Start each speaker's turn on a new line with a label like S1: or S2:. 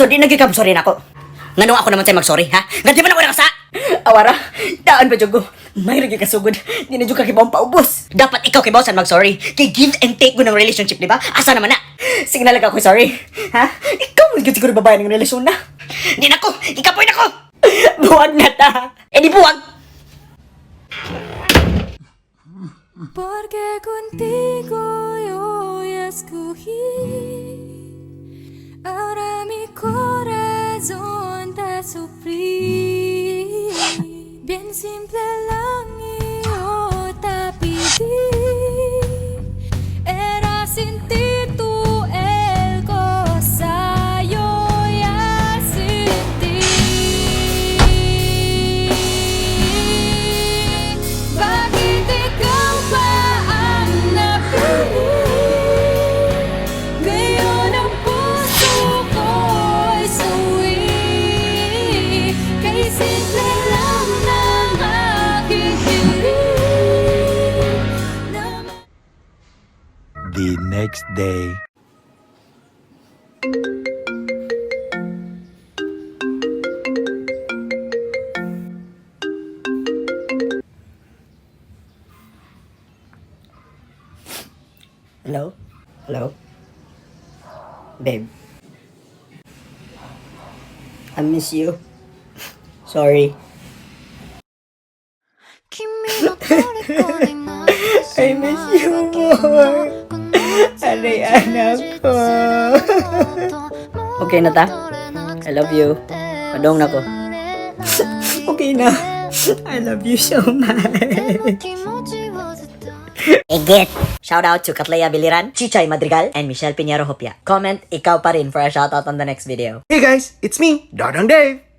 S1: So di na gyud ka sorry nako. Nganong ako naman say mag-sorry, ha? Nga di man ako nakasa. Awara, daan pa jud ko. May ra gyud kasugod. Di na jud ka kibaw paubos. Dapat ikaw kibaw san mag-sorry. Kay give and take ko ng relationship, di ba? Asa naman na? Sige na lang ako sorry. Ha? Ikaw man gyud siguro babae ng relasyon na. Di na ko, ikapoy na ko. Buwag na ta. Eh di buwag.
S2: Porque contigo yo ya escogí. Ahora mi corazón te sufrí. Bien simple lang iyo te pidi. Era sentir tu el cosa yo ya sentí. Bakit ikaw pa ang napili? Ngayon ang puso ko'y sawi. Kay simple lang ng aking hiling na
S3: The next day.
S1: Hello? Hello? Babe. I miss you. Sorry. I miss you more. Aray, anak ko. Okay na ta? I love you. Padong na ko. Okay na. I love you so much. Egit! Shout out to Katlea Biliran, Chichay Madrigal, and Michelle Piñero Hopia. Comment ikaw pa rin for a shout out on the next video.
S4: Hey guys, it's me, Dodong Dave.